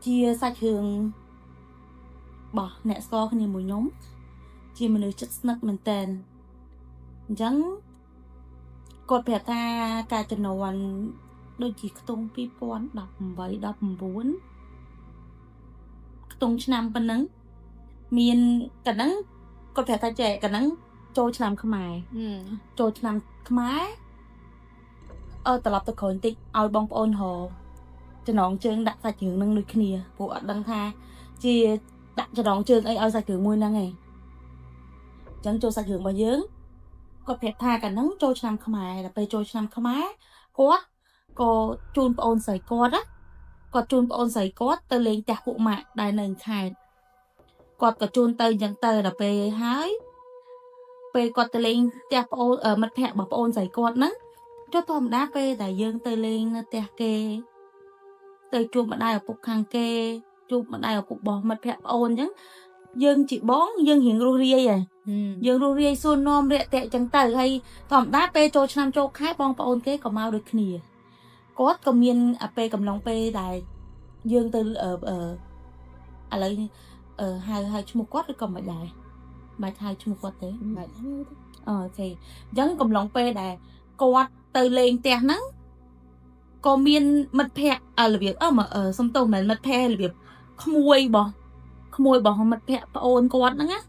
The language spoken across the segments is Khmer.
ជាសាច់រឿងរបស់អ្នកស្គាល់គ្នាមួយខ្ញុំជាមនុស្សជិតស្និទ្ធមែនតើអញ្ចឹងគាត់ប្រាប់ថាការជំនាន់ដូចជាខ្ទង់2018 19ខ្ទង់ឆ្នាំប៉ុណ្ណឹងមានកណ្ដឹងគាត់ប្រាប់ថាចេះកណ្ដឹងចូលឆ្នាំខ្មែរ ចូលឆ្នាំខ្មែរអឺត្រឡប់ទៅក្រោយបន្តិចឲ្យបងប្អូនរកចំណងជើងដាក់សាច់រឿងនឹងដូចគ្នាព្រោះអត់ដឹងថាជាដាក់ចំណងជើងអីឲ្យសាច់រឿងមួយហ្នឹងឯងអញ្ចឹងចូលសាច់រឿងរបស់យើងគាត់ប្រាប់ថាកាលហ្នឹងចូលឆ្នាំខ្មែរដល់ពេលចូលឆ្នាំខ្មែរគាត់ក៏ជូនប្អូនស្រីគាត់ណាគាត់ជូនប្អូនស្រីគាត់ទៅលេងផ្ទះពួកម៉ាក់ដែលនៅខេត្តគាត់ក៏ជូនទៅអញ្ចឹងទៅដល់ពេលហើយ ពេលគាត់ទៅលេងផ្ទះប្អូនអឺមិត្តភ័ក្តិរបស់ប្អូនស្រីគាត់ហ្នឹងចុះធម្មតាពេលដែលយើងទៅលេងនៅផ្ទះគេទៅជួបម្ដាយឪពុកខាងគេជួបម្ដាយឪពុករបស់មិត្តភ័ក្តិប្អូនអញ្ចឹងយើងជាបងយើងរៀងរស់រាយហ៎យើងរស់រាយសួរនាំរាក់ទាក់អញ្ចឹងទៅហើយធម្មតាពេលចូលឆ្នាំចូលខែបងប្អូនគេក៏មកដូចគ្នាគាត់ក៏មានអាពេលកំឡុងពេលដែលយើងទៅអឺអឺឥឡូវអឺហៅហៅឈ្មោះគាត់ឬក៏មិនដែរបាច់ហៅឈ្មោះគាត់ទេ បាច់ហៅទេ OK អញ្ចឹងកំឡុងពេលដែលគាត់ទៅលេងផ្ទះហ្នឹងក៏មានមិត្តភ័ក្តិអ่ะរបៀបអឺមកអឺសុំទោសមិនមែនមិត្តភ័ក្តិរបៀបក្មួយរបស់ក្មួយរបស់មិត្តភ័ក្តិប្អូនគាត់ហ្នឹងណា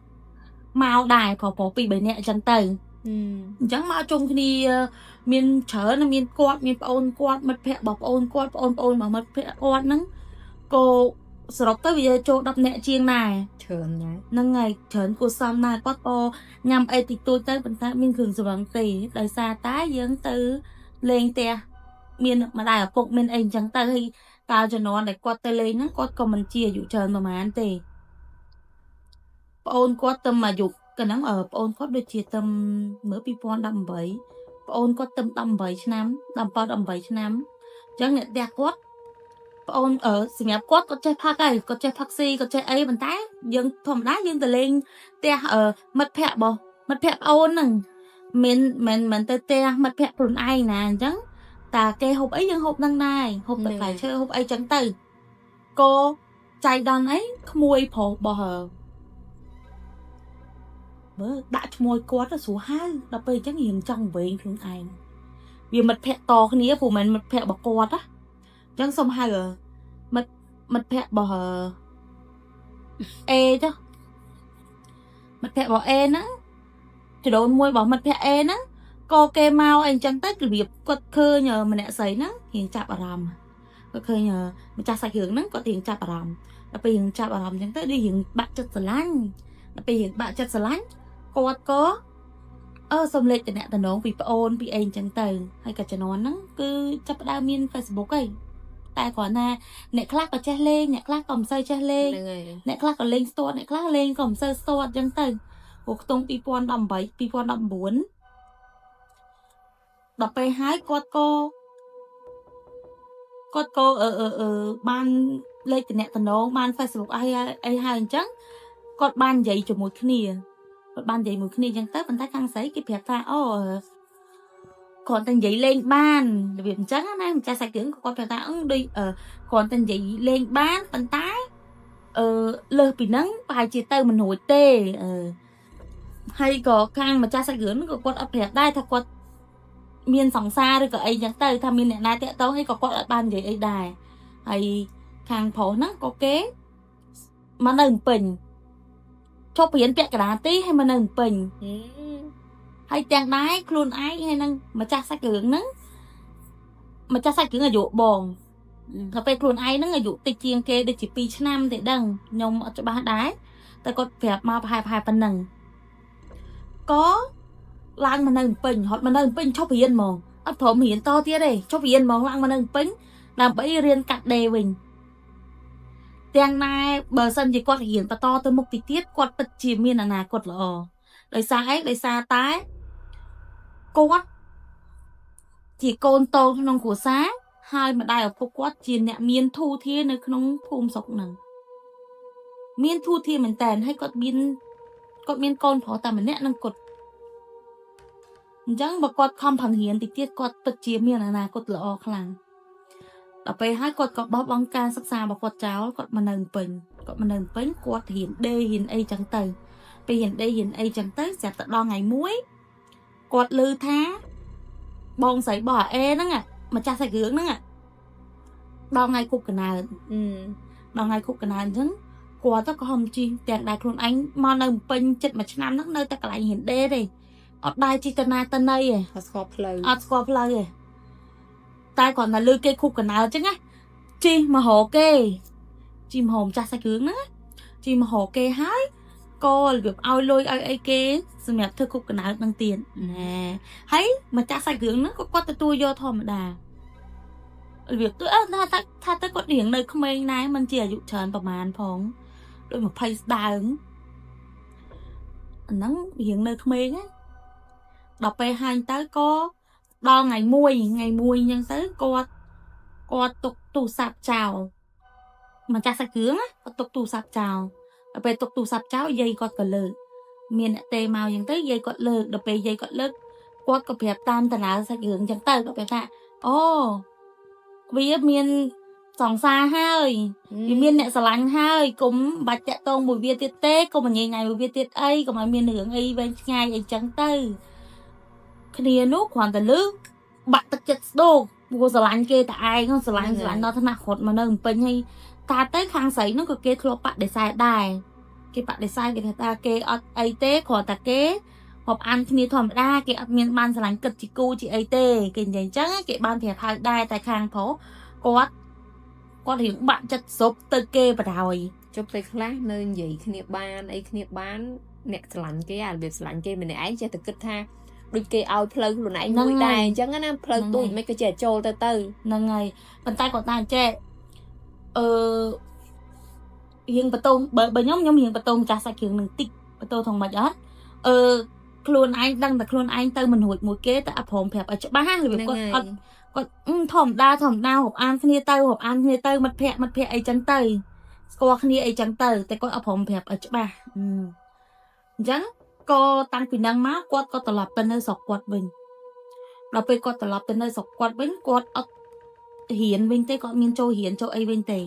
មកដែរប្រុសប្រុសពីរបីនាក់អញ្ចឹងទៅអញ្ចឹងមកជុំគ្នាមានច្រើនណាស់មានគាត់មានប្អូនគាត់មិត្តភ័ក្តិរបស់ប្អូនគាត់ប្អូនប្អូនរបស់មិត្តភ័ក្តិគាត់ហ្នឹងក៏សរុបទៅវាចូល10នាក់ជាងដែរ ច្រើនណាស់ ហ្នឹងហើយច្រើនគួរសមណាស់គាត់ក៏ញ៉ាំអីតិចតួចទៅប៉ុន្តែមានគ្រឿងស្រវឹងទេដោយសារតែយើងទៅលេងផ្ទះមានម្ដាយឪពុកមានអីអញ្ចឹងទៅហើយកាលជំនាន់ដែលគាត់ទៅលេងហ្នឹងគាត់ក៏មិនជាអាយុច្រើនប្រហែលទេប្អូនគាត់ទៅអាយុកាលហ្នឹងអឺប្អូនគាត់ដូចជាទៅមើល2018ប្អូនគាត់ទៅ18ឆ្នាំ17 18ឆ្នាំអញ្ចឹងអ្នកផ្ទះគាត់ប្អូនអឺសម្រាប់គាត់គាត់ចេះផឹកហើយគាត់ចេះផឹកស៊ីគាត់ចេះអីប៉ុន្តែយើងធម្មតាយើងទៅលេងផ្ទះអឺមិត្តភ័ក្តិរបស់មិត្តភ័ក្តិប្អូនហ្នឹងមិនមិនមិនទៅផ្ទះមិត្តភ័ក្តិខ្លួនឯងណាអញ្ចឹងតាគេហូបអីយើងហូបនឹងដែរហូបទឹកផ្លែឈើហូបអីចឹងទៅក៏ចៃដន្យអីក្មួយប្រុសរបស់អឺមើលដាក់ឈ្មោះគាត់ទៅស្រួលហៅដល់ពេលអញ្ចឹងរៀងចង់វែងខ្លួនឯងវាមិត្តភ័ក្តិតគ្នាព្រោះមិនមែនមិត្តភ័ក្តិរបស់គាត់ណាអញ្ចឹងសុំហៅអឺមិត្តមិត្តភ័ក្តិរបស់អឺ អេចុះមិត្តភ័ក្តិរបស់អេហ្នឹងចដូនមួយរបស់មិត្តភ័ក្តិអេហ្នឹងក៏គេមកអីអញ្ចឹងទៅរបៀបគាត់ឃើញម្នាក់ស្រីហ្នឹងរៀងចាប់អារម្មណ៍គាត់ឃើញម្ចាស់សាច់រឿងហ្នឹងគាត់រៀងចាប់អារម្មណ៍ដល់ពេលរៀងចាប់អារម្មណ៍អញ្ចឹងទៅដូចរៀងបាក់ចិត្តស្រឡាញ់ដល់ពេលរៀងបាក់ចិត្តស្រឡាញ់គាត់ក៏អឺសុំលេខតំណតំណងពីប្អូនពីអីអញ្ចឹងទៅហើយក៏ជំនាន់ហ្នឹងគឺចាប់ផ្ដើមមាន Facebook ហើយតែគ្រាន់ណាអ្នកខ្លះក៏ចេះលេងអ្នកខ្លះក៏មិនសូវចេះលេង ហ្នឹងហើយ អ្នកខ្លះក៏លេងស្ទាត់អ្នកខ្លះលេងក៏មិនសូវស្ទាត់អញ្ចឹងទៅព្រោះខ្ទង់2018 2019ដល់ពេលហើយគាត់ក៏អឺអឺអឺបានលេខតំណតំណងបាន Facebook អីអីហើយអញ្ចឹងគាត់បាននិយាយជាមួយគ្នាគាត់បាននិយាយមួយគ្នាអញ្ចឹងទៅប៉ុន្តែខាងស្រីគេប្រាប់ថាអូគ្រាន់តែនិយាយលេងបានរបៀបអញ្ចឹងណាម្ចាស់សាច់រឿងក៏គាត់ប្រាប់ថាអឺដូចគ្រាន់តែនិយាយលេងបានប៉ុន្តែអឺលើសពីហ្នឹងប្រហែលជាទៅមិនរួចទេអឺហើយក៏ខាងម្ចាស់សាច់រឿងក៏គាត់អត់ប្រាប់ដែរថាគាត់មានសង្សារឬក៏អីចឹងទៅថាមានអ្នកណាតាក់ទងអីក៏គាត់អត់បាននិយាយអីដែរហើយខាងប្រុសហ្នឹងក៏គេមកនៅភ្នំពេញឈប់រៀនពាក់កណ្ដាលទីហើយមកនៅភ្នំពេញ ហើយទាំងដែរខ្លួនឯងហើយនឹងម្ចាស់សាច់រឿងហ្នឹងម្ចាស់សាច់រឿងអាយុបងដល់ពេលខ្លួនឯងហ្នឹងអាយុតិចជាងគេដូចជា2ឆ្នាំទេដឹងខ្ញុំអត់ច្បាស់ដែរតែគាត់ប្រាប់មកប្រហែលប្រហែលប៉ុណ្ណឹងក៏ឡើងមកនៅភ្នំពេញរត់មកនៅភ្នំពេញឈប់រៀនហ្មងអត់ព្រមរៀនតទៀតទេឈប់រៀនហ្មងឡើងមកនៅភ្នំពេញដើម្បីរៀនកាត់ដេរវិញទាំងដែរបើសិនជាគាត់រៀនបន្តទៅមុខទីទៀតគាត់ពិតជាមានអនាគតល្អដោយសារអីដោយសារតែគាត់ជាកូនតូចក្នុងគ្រួសារហើយម្ដាយឪពុកគាត់ជាអ្នកមានធូធានៅក្នុងភូមិស្រុកហ្នឹងមានធូធាមែនតើហើយគាត់មានកូនប្រុសតែម្នាក់នឹងគាត់អញ្ចឹងបើគាត់ខំប្រឹងរៀនតិចទៀតគាត់ពិតជាមានអនាគតល្អខ្លាំង ដល់ពេលហើយគាត់ក៏បោះបង់ការសិក្សារបស់គាត់ចោលគាត់មកនៅភ្នំពេញគាត់មកនៅភ្នំពេញគាត់រៀនដេរៀនអីចឹងទៅពេលរៀនដេរៀនអីចឹងទៅស្រាប់តែដល់ថ្ងៃមួយគាត់ឮថាបងស្រីរបស់អាអេហ្នឹងម្ចាស់សាច់រឿងហ្នឹងដល់ថ្ងៃគប់កណើតដល់ថ្ងៃគប់កណើតអញ្ចឹងគាត់ទៅក៏ហំជីទាំងដែរខ្លួនឯងមកនៅភ្នំពេញចិត្តមួយឆ្នាំហ្នឹងនៅតែកន្លែងរៀនដេទេអត់ដែរជីទៅណាទៅណីទេ អត់ស្គាល់ផ្លូវ អត់ស្គាល់ផ្លូវទេតែគាត់តែលើគេខូបកណើអញ្ចឹងណាជីមករកគេជីមកម្ចាស់សាច់គ្រឿងហ្នឹងជីមករកគេហើយក៏របៀបឲ្យលុយឲ្យអីគេសម្រាប់ធ្វើខូបកណើហ្នឹងទៀតណែហើយម្ចាស់សាច់គ្រឿងហ្នឹងក៏គាត់ទទួលយកធម្មតារបៀបទៅថាថាទៅគាត់រៀងនៅក្មេងដែរមិនជាអាយុច្រើនប្រហែលផងដូច20ស្ដើងអាហ្នឹងរៀងនៅក្មេងណាដល់ពេលហាញទៅក៏ដល់ថ្ងៃមួយថ្ងៃមួយអញ្ចឹងទៅគាត់គាត់ទុកទូរស័ព្ទចោលម្ចាស់សាច់គ្រឿងគាត់ទុកទូរស័ព្ទចោលដល់ពេលទុកទូរស័ព្ទចោលយាយគាត់ក៏លើកមានអ្នកទេមកអញ្ចឹងទៅយាយគាត់លើកដល់ពេលយាយគាត់លើកគាត់ក៏ប្រាប់តាមតារាសាច់រឿងអញ្ចឹងទៅគាត់ប្រាប់ថាអូវាមានសង្សារហើយវាមានអ្នកស្រឡាញ់ហើយកុំបាច់តាក់ទងមួយវាទៀតទេកុំញ៉ៃញ៉ៃមួយវាទៀតអីកុំឲ្យមានរឿងអីវែងឆ្ងាយអីចឹងទៅគ្នានោះគ្រាន់តែលឺបាក់ទឹកចិត្តស្ដោកព្រោះស្រឡាញ់គេតែឯងស្រឡាញ់ស្រឡាញ់ដល់ថ្នាក់រត់មកនៅភ្នំពេញហើយតាទៅខាងស្រីនោះក៏គេធ្លាប់បដិសេធដែរគេបដិសេធគេថាគេអត់អីទេគ្រាន់តែគេរាប់អានគ្នាធម្មតាគេអត់មានបានស្រឡាញ់គិតជាគូជាអីទេគេនិយាយអញ្ចឹងគេបានប្រាប់ហើយដែរតែខាងប្រុសគាត់គាត់រៀងបាក់ចិត្តសុបទៅគេបដ ாய் ជប់ពេលខ្លះនៅនិយាយគ្នាបានអីគ្នាបានអ្នកស្រឡាញ់គេអារបៀបស្រឡាញ់គេម្នាក់ឯងចេះតែគិតថាដូចគេឲ្យផ្លូវខ្លួនឯងមួយដែរអញ្ចឹងណាផ្លូវទូចមិនក៏ចេះចូលទៅទៅ ហ្នឹងហើយប៉ុន្តែគាត់ថាចេះអឺរៀងបន្ទោបើខ្ញុំខ្ញុំរៀងបន្ទោម្ចាស់សាច់គ្រឿងនឹងតិចបន្ទោថងមិនអត់អឺខ្លួនឯងដឹងតែខ្លួនឯងទៅមិនរួចមួយគេតែអត់ព្រមប្រាប់ឲ្យច្បាស់របៀបគាត់អត់គាត់ធម្មតាធម្មតារាប់អានគ្នាទៅរាប់អានគ្នាទៅមិត្តភ័ក្ដិមិត្តភ័ក្ដិអីចឹងទៅស្គាល់គ្នាអីចឹងទៅតែគាត់អត់ព្រមប្រាប់ឲ្យច្បាស់អញ្ចឹងក៏តាំងពីហ្នឹងមកគាត់ក៏ត្រឡប់ទៅនៅស្រុកគាត់វិញដល់ពេលគាត់ត្រឡប់ទៅនៅស្រុកគាត់វិញគាត់អត់រៀនវិញទេគាត់មានចូលរៀនចូលអីវិញទេ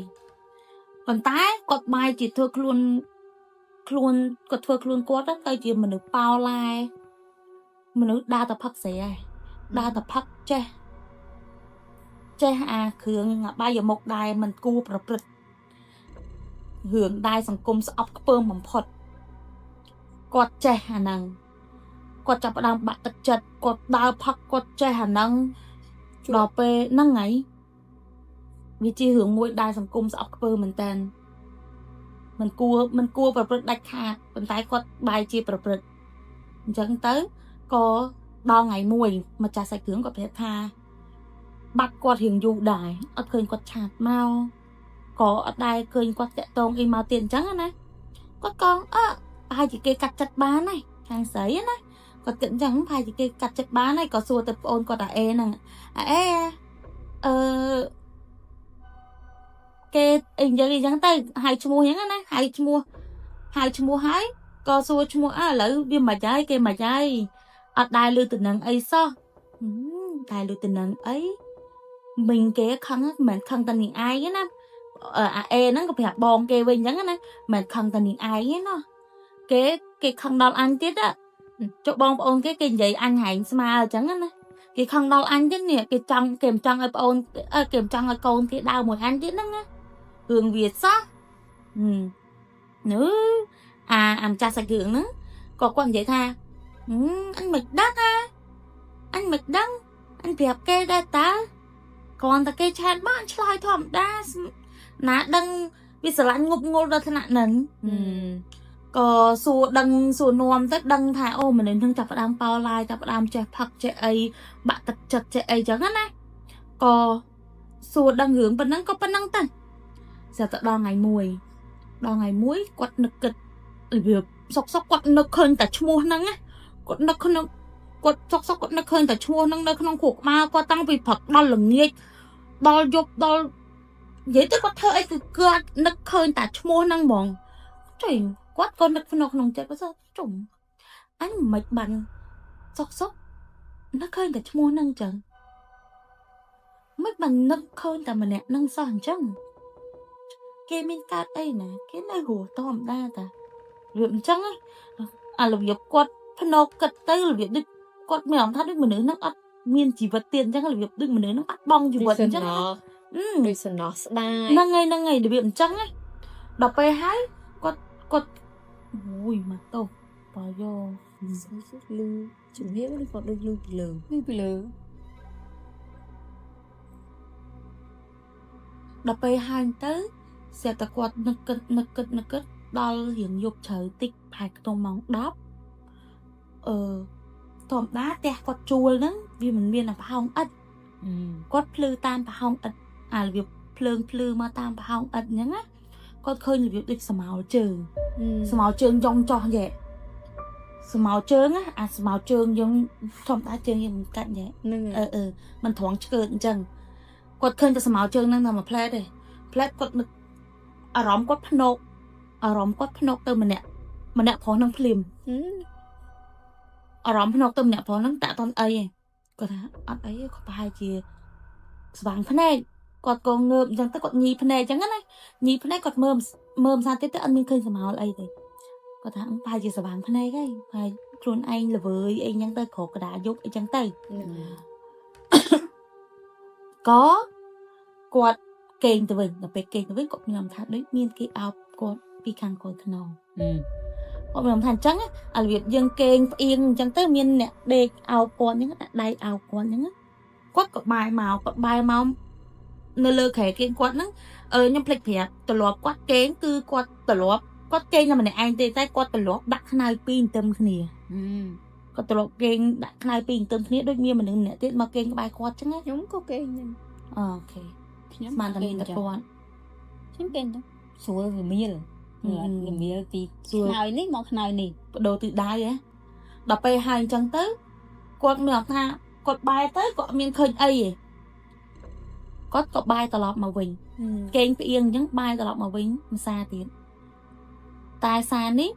ប៉ុន្តែគាត់បែរជាធ្វើខ្លួនខ្លួនគាត់ធ្វើខ្លួនគាត់ទៅជាមនុស្សប៉ោឡែមនុស្សដើរតែផឹកស្រីឯងដើរតែផឹកចេះចេះអាគ្រឿងអបាយមុខដែរមិនគួរប្រព្រឹត្តរឿងដែរសង្គមស្អប់ខ្ពើមបំផុតគាត់ចេះអាហ្នឹងគាត់ចាប់ផ្ដើមបាក់ទឹកចិត្តគាត់ដើរផឹកគាត់ចេះអាហ្នឹងដល់ពេលហ្នឹងហើយវាជារឿងមួយដែលសង្គមស្អប់ខ្ពើមមែនតើមិនគួរមិនគួរប្រព្រឹត្តដាច់ខាតប៉ុន្តែគាត់បែរជាប្រព្រឹត្តអញ្ចឹងទៅក៏ដល់ថ្ងៃមួយម្ចាស់សាច់គ្រឿងក៏ប្រាប់ថាបាត់គាត់រៀងយូរដែរអត់ឃើញគាត់ឆាតមកក៏អត់ដែរឃើញគាត់តាក់ទងអីមកទៀតអញ្ចឹងណាគាត់ក៏អើប្រហែលជាគេកាត់ចិត្តបានហើយខាងស្រីណាគាត់គិតអញ្ចឹងប្រហែលជាគេកាត់ចិត្តបានហើយក៏សួរទៅប្អូនគាត់អាអេហ្នឹងអាអេអឺគេអីអញ្ចឹងអីចឹងទៅហៅឈ្មោះអញ្ចឹងណាហៅឈ្មោះហៅឈ្មោះហើយក៏សួរឈ្មោះអើឥឡូវវាមិនហើយគេមិនហើយអត់ដែរឮតំណឹងអីសោះតែឮតំណឹងអីមិញគេខឹងមិនមែនខឹងតែនាងឯងទេណាអាអេហ្នឹងក៏ប្រាប់បងគេវិញអញ្ចឹងណាមិនមែនខឹងតែនាងឯងទេណាគេគេខឹងដល់អញទៀតចុះបងប្អូនគេគេនិយាយអញហែងស្មើអញ្ចឹងណាគេខឹងដល់អញទៀតនេះគេចង់គេមិនចង់ឲ្យប្អូនគេមិនចង់ឲ្យកូនគេដើរមួយអញទៀតហ្នឹងណារឿងវាសោះនោះអាអាម្ចាស់សាច់រឿងហ្នឹងក៏គាត់និយាយថាអញមិនដឹងអាអញមិនដឹងអញប្រាប់គេដែរតើគ្រាន់តែគេឆាតមកអញឆ្លើយធម្មតាណាដឹងវាស្រឡាញ់ងប់ងល់ដល់ថ្នាក់ហ្នឹងក៏សួរដឹងសួរនាំទៅដឹងថាអូមនុស្សនឹងចាប់ផ្ដើមប៉ោឡាយចាប់ផ្ដើមចេះផឹកចេះអីបាក់ទឹកចិត្តចេះអីចឹងណាក៏សួរដឹងរឿងប៉ុណ្ណឹងក៏ប៉ុណ្ណឹងទៅស្រាប់តែដល់ថ្ងៃមួយដល់ថ្ងៃមួយគាត់នឹកគិតរបៀបសុកសុកគាត់នឹកឃើញតែឈ្មោះហ្នឹងណាគាត់នឹកក្នុងគាត់សុកសុកគាត់នឹកឃើញតែឈ្មោះហ្នឹងនៅក្នុងខួរក្បាលគាត់តាំងពីព្រឹកដល់ល្ងាចដល់យប់ដល់និយាយទៅគាត់ធ្វើអីគឺគាត់នឹកឃើញតែឈ្មោះហ្នឹងហ្មងចុយគាត់ក៏នឹកក្នុងក្នុងចិត្តគាត់ថាជុំអញមិនបានសុកសុកនឹកឃើញតែឈ្មោះហ្នឹងចឹង មិនបាននឹកឃើញតែម្នាក់នឹងសោះអញ្ចឹងគេមានកើតអីណាគេនៅរស់ធម្មតាតារបៀបអញ្ចឹងណាអារបៀបគាត់ភ្នោកគិតទៅរបៀបដូចគាត់មានអារម្មណ៍ថាដូចមនុស្សហ្នឹងអត់មានជីវិតទៀតអញ្ចឹងរបៀបដូចមនុស្សហ្នឹងបាត់បង់ជីវិតអញ្ចឹងណាអឺ ដូចសំណោះស្ដាយ ហ្នឹងហើយហ្នឹងហើយរបៀបអញ្ចឹងណាដល់ពេលហើយគាត់គាត់អូយមកទោសបើយោ លឺជំនៀងឬក៏ដូចលឺពីលើ ពីពីលើ ដល់ពេលហើយទៅស្រាប់តែគាត់នឹកគិតនឹកគិតនឹកគិតដល់រៀងយប់ជ្រៅតិចប្រហែលក្នុងម៉ោង10អឺធម្មតាផ្ទះគាត់ជួលហ្នឹងវាមិនមានអាប្រហោងឥដ្ឋគាត់ភ្លឺតាមប្រហោងឥដ្ឋអារបៀបភ្លើងភ្លឺមកតាមប្រហោងឥដ្ឋអញ្ចឹងណាគាត់ឃើញរបៀបដូចស្មោលជើង ស្មោជើងយ៉ងចោះយេស្មោជើងណាអាស្មោជើងយើងធម្មតាជើងយើងមិនកាច់យេ ហ្នឹង អឺអឺมันត្រង់ឆ្កើតអញ្ចឹងគាត់ឃើញតែស្មោជើងហ្នឹងតែមួយផ្លែទេផ្លែគាត់នឹកអារម្មណ៍គាត់ភ្នោកអារម្មណ៍គាត់ភ្នោកទៅម្នាក់ម្នាក់ប្រុសហ្នឹងភ្លាមអារម្មណ៍ភ្នោកទៅម្នាក់ប្រុសហ្នឹងតាក់តន់អីឯងគាត់ថាអត់អីទេគាត់ប្រហែលជាស្វាងភ្នែកគាត់ក៏ងើបអញ្ចឹងទៅគាត់ញីភ្នែកអញ្ចឹងណាញីភ្នែកគាត់មើលមើលភាសាទៀតទៅអត់មានឃើញស្មោលអីទេគាត់ថាប្រហែលជាស្វាងភ្នែកហើយប្រហែលខ្លួនឯងល្វើយអីអញ្ចឹងទៅក្រកដាយប់អីចឹងទៅ ក៏គាត់គេងទៅវិញដល់ពេលគេងទៅវិញគាត់មានអារម្មណ៍ថាដូចមានគេអោបគាត់ពីខាងក្រោយខ្នងគាត់មានអារម្មណ៍ថាអញ្ចឹងអារបៀបយើងគេងផ្អៀងអញ្ចឹងទៅមានអ្នកដេកអោបគាត់អញ្ចឹងដាក់ដៃអោបគាត់អញ្ចឹងគាត់ក៏បែរមកគាត់បែរមកនៅលើគ្រែគេងគាត់ហ្នឹងអឺខ្ញុំភ្លេចប្រាប់ទម្លាប់គាត់គេងគឺគាត់ទម្លាប់គាត់គេងតែម្នាក់ឯងទេតែគាត់ទម្លាប់ដាក់ខ្នើយពីរទន្ទឹមគ្នាគាត់ទម្លាប់គេងដាក់ខ្នើយពីរទន្ទឹមគ្នាដូចមានមនុស្សម្នាក់ទៀតមកគេងក្បែរគាត់អញ្ចឹងណា ខ្ញុំក៏គេងដែរ OK ខ្ញុំ ស្មានតែមានតែគាត់ ខ្ញុំគេងទៅស្រួលវាមៀលវាមៀលពីខ្នើយនេះមកខ្នើយនេះ បដូរទិសដៅហ៎ដល់ពេលហើយអញ្ចឹងទៅគាត់មានអារម្មណ៍ថាគាត់បែរទៅគាត់អត់មានឃើញអីទេគាត់ក៏បែរត្រឡប់មកវិញគេងផ្អៀងអញ្ចឹងបែរត្រឡប់មកវិញមួយសារទៀតតែសារនេះ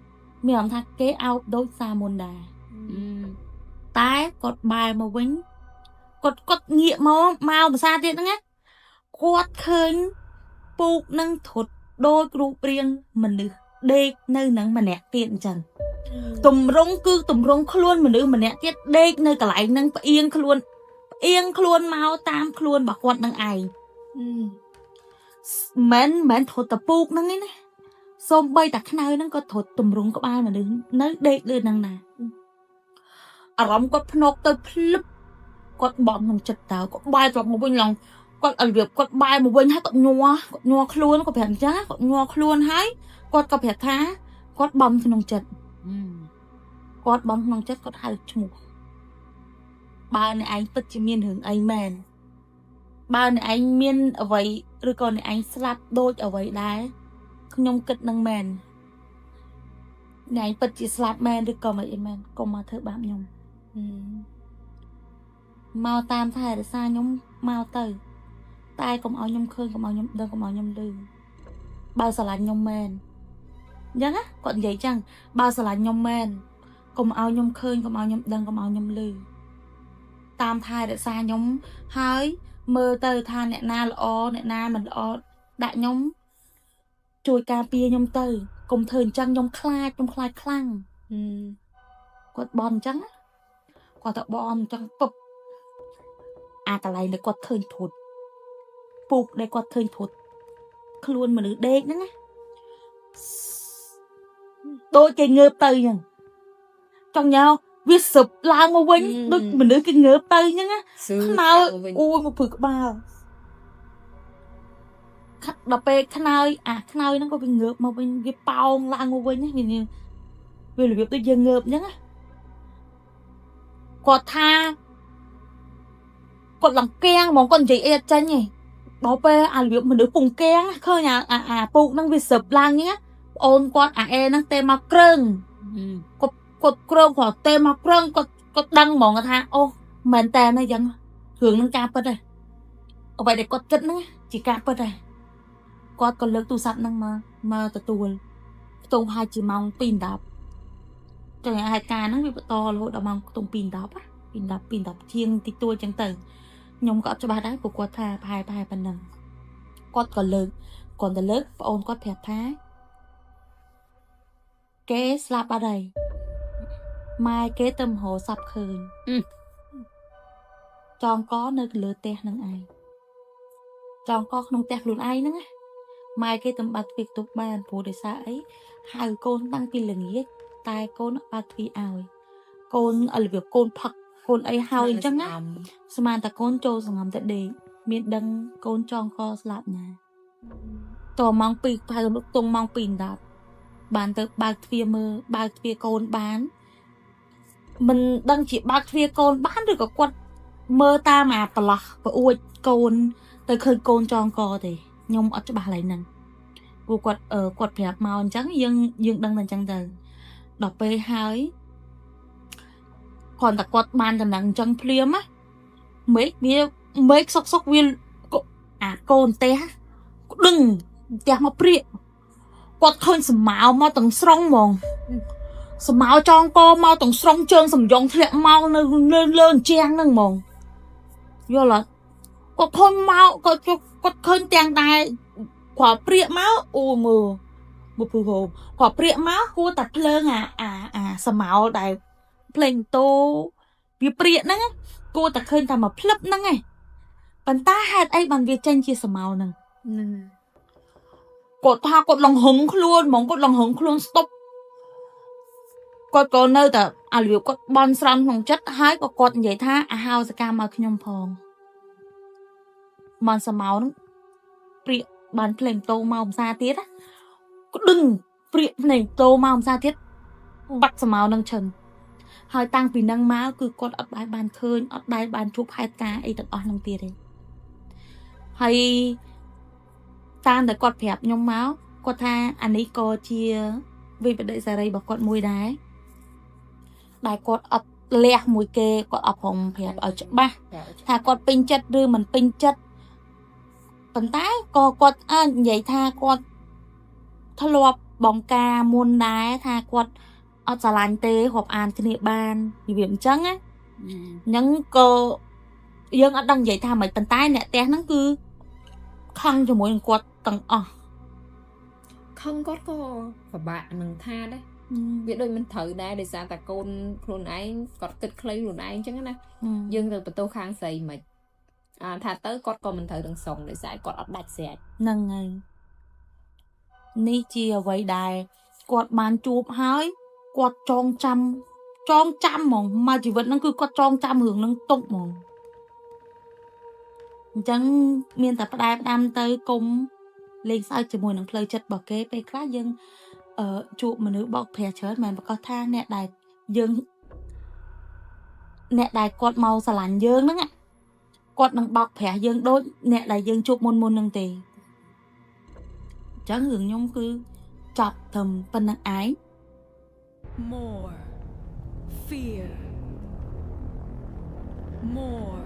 មានអារម្មណ៍ថាគេអោបដូចសារមុនដែរតែគាត់បែរមកវិញគាត់គាត់ងាកមកមកភាសាទៀតហ្នឹងណាគាត់ឃើញពូកនឹងធត់ដូចរូបរាងមនុស្សដេកនៅនឹងម្នាក់ទៀតអញ្ចឹងទម្រង់គឺទម្រង់ខ្លួនមនុស្សម្នាក់ទៀតដេកនៅកន្លែងហ្នឹងផ្អៀងខ្លួនផ្អៀងខ្លួនមកតាមខ្លួនរបស់គាត់នឹងឯងមិនមែនធត់តពូកហ្នឹងឯណាសូម្បីតែខ្នើយហ្នឹងក៏ធត់ទម្រង់ក្បាលមនុស្សនៅដេកលើហ្នឹងណាអារម្មណ៍គាត់ភ្នក់ទៅភ្លឹបគាត់បន់ក្នុងចិត្តតើគាត់បែរត្រឡប់មកវិញឡងគាត់ឲ្យរបៀបគាត់បែរមកវិញហើយគាត់ញ័រគាត់ញ័រខ្លួនគាត់ប្រាប់អញ្ចឹងគាត់ញ័រខ្លួនហើយគាត់ក៏ប្រាប់ថាគាត់បន់ក្នុងចិត្តគាត់បន់ក្នុងចិត្តគាត់ហៅឈ្មោះបើអ្នកឯងពិតជាមានរឿងអីមែនបើអ្នកឯងមានអ្វីឬក៏អ្នកឯងស្លាប់ដូចអ្វីដែរខ្ញុំគិតនឹងមែនអ្នកឯងពិតជាស្លាប់មែនឬក៏មិនអីមែនកុំមកធ្វើបាបខ្ញុំមកតាមថែរក្សាខ្ញុំមកទៅតែកុំឲ្យខ្ញុំឃើញកុំឲ្យខ្ញុំដឹងកុំឲ្យខ្ញុំឮបើស្រឡាញ់ខ្ញុំមែនអញ្ចឹងណាគាត់និយាយចឹងបើស្រឡាញ់ខ្ញុំមែនកុំឲ្យខ្ញុំឃើញកុំឲ្យខ្ញុំដឹងកុំឲ្យខ្ញុំឮតាមថែរក្សាខ្ញុំហើយមើលទៅថាអ្នកណាល្អអ្នកណាមិនល្អដាក់ខ្ញុំជួយការពារខ្ញុំទៅកុំធ្វើអញ្ចឹងខ្ញុំខ្លាចខ្ញុំខ្លាចខ្លាំងគាត់បន់អញ្ចឹងណាគាត់ទៅបន់អញ្ចឹងពឹបអាកន្លែងដែលគាត់ឃើញធុតពូកដែលគាត់ឃើញធុតខ្លួនមនុស្សដេកហ្នឹងណាដូចគេងើបទៅអញ្ចឹងចង់ញ៉ៅវាសឹបឡើងមកវិញដូចមនុស្សគេងើបទៅអញ្ចឹងណាខ្នើយអូយមកព្រឺក្បាលដល់ពេលខ្នើយអាខ្នើយហ្នឹងក៏វាងើបមកវិញវាប៉ោងឡើងមកវិញណាវារបៀបដូចយើងងើបអញ្ចឹងណាគាត់ថាគាត់ឡើងកៀងហ្មងគាត់និយាយអីអត់ចាញ់ទេដល់ពេលអារបៀបមនុស្សពងកៀងឃើញអាអាពូកហ្នឹងវាសឹបឡើងអញ្ចឹងប្អូនគាត់អាអេហ្នឹងទេមកគ្រើងគាត់គាត់គ្រើងគាត់ទេមកគ្រើងគាត់គាត់ដឹងហ្មងថាអូមែនតើអញ្ចឹងរឿងហ្នឹងការពិតហ៎អ្វីដែលគាត់គិតហ្នឹងជាការពិតហ៎គាត់ក៏លើកទូរស័ព្ទហ្នឹងមកទទួលខ្ទង់ប្រហែលជាម៉ោង2:10ចឹងហេតុការណ៍ហ្នឹងវាបន្តរហូតដល់ម៉ោងខ្ទង់2:10ណា2:10 2:10ជាងតិចតួចចឹងទៅ ខ្ញុំក៏អត់ច្បាស់ដែរព្រោះគាត់ថាប្រហែលប្រហែលប៉ុណ្ណឹងគាត់ក៏លើកគាត់ទៅលើកប្អូនគាត់ប្រាប់ថាគេស្លាប់អត់ហើយម៉ែគេទៅមហោសពឃើញចងកនៅលើផ្ទះនឹងឯងចងកក្នុងផ្ទះខ្លួនឯងហ្នឹងណាម៉ែគេទៅបើកទ្វារបន្ទប់បានព្រោះដោយសារអីហៅកូនតាំងពីល្ងាចតែកូនបើកទ្វារឲ្យកូនរបៀបកូនផឹកកូនអីហើយអញ្ចឹងណាស្មានតែកូនចូលសង្ងំតែដេកមានដឹងកូនចងកស្លាប់ណាតម៉ោង2ប្រហែលទងម៉ោង2:10បានទៅបើកទ្វារមើលបើកទ្វារកូនបានមិនដឹងជាបើកទ្វារកូនបានឬក៏គាត់មើលតាមអាប្រឡោះប្អួចកូនទៅឃើញកូនចងកទេខ្ញុំអត់ច្បាស់ឡើយហ្នឹងព្រោះគាត់គាត់ប្រាប់មកអញ្ចឹងយើងដឹងតែអញ្ចឹងទៅដល់ពេលហើយគ្រាន់តែគាត់បានតំណែងអញ្ចឹងភ្លាមណាមេឃវាមេឃសុកសុកវាអាកូនផ្ទះដឹងផ្ទះមកព្រាកគាត់ឃើញសមោមកទាំងស្រុងហ្មងសមោចងកមកទាំងស្រុងជើងសំយងធ្លាក់មកនៅលើអញ្ជាងហ្នឹងហ្មងយល់អត់គាត់ឃើញមកគាត់ឃើញទាំងដែរគាត់ព្រាកមកអូមើលមកពូហូគាត់ព្រាកមកគួរតែភ្លើងអាអាអាសមោដែលភ្លេងតោវាព្រាកហ្នឹងគួរតែឃើញតែមកភ្លឹបហ្នឹងឯងប៉ុន្តែហេតុអីបានវាចេញជាសមោហ្នឹងគាត់ថាគាត់លងហឹងខ្លួនហ្មងគាត់លងហឹងខ្លួនស្តុបគាត់ក៏នៅតែអាលៀវគាត់បន់ស្រន់ក្នុងចិត្តហើយក៏គាត់និយាយថាអាហោសកម្មមកខ្ញុំផងបានសមោហ្នឹងព្រាកបានភ្លេងតោមកភាសាទៀតណាក្តឹងព្រាកភ្លេងតោមកភាសាទៀតបាត់សមោនឹងឈឹងហើយតាំងពីនឹងមកគឺគាត់អត់ដែលបានឃើញអត់ដែលបានជួបហេតុការណ៍អីទាំងអស់នឹងទៀតទេហើយតាមតែគាត់ប្រាប់ខ្ញុំមកគាត់ថាអានេះក៏ជាវិបត្តិសេរីរបស់គាត់មួយដែរដែលគាត់អត់លះមួយគេគាត់អត់ព្រមប្រាប់ឲ្យច្បាស់ថាគាត់ពេញចិត្តឬមិនពេញចិត្តប៉ុន្តែក៏គាត់និយាយថាគាត់ធ្លាប់បង្ការមុនដែរថាគាត់អត់ស្រឡាញ់ទេរាប់អានគ្នាបានរបៀបអញ្ចឹងណាអញ្ចឹងក៏យើងអត់ដឹងនិយាយថាម៉េចប៉ុន្តែអ្នកផ្ទះហ្នឹងគឺខឹងជាមួយនឹងគាត់ទាំងអស់ខឹងគាត់ក៏ពិបាកនឹងថាដែរវាដូចមិនត្រូវដែរដោយសារតែកូនខ្លួនឯងគាត់គិតខ្លីខ្លួនឯងអញ្ចឹងណាយើងទៅបន្ទោសខាងស្រីមិនថាទៅគាត់ក៏មិនត្រូវទាំងស្រុងដោយសារគាត់អត់ដាច់ស្រេចហ្នឹងហើយនេះជាអ្វីដែលគាត់បានជួបហើយគាត់ចងចាំហ្មងមកជីវិតហ្នឹងគឺគាត់ចងចាំរឿងហ្នឹងទុកហ្មងអញ្ចឹងមានតែផ្ដែផ្ដាំទៅគុំលេងសើចជាមួយនឹងផ្លូវចិត្តរបស់គេពេលខ្លះយើងជួបមនុស្សបោកប្រាស់ច្រើនមិនប្រកាសថាអ្នកដែលយើងអ្នកដែលគាត់មកស្រឡាញ់យើងហ្នឹងគាត់នឹងបោកប្រាស់យើងដូចអ្នកដែលយើងជួបមុនហ្នឹងទេអញ្ចឹងរឿងខ្ញុំគឺចប់ត្រឹមប៉ុណ្្នឹងឯង More fear, more.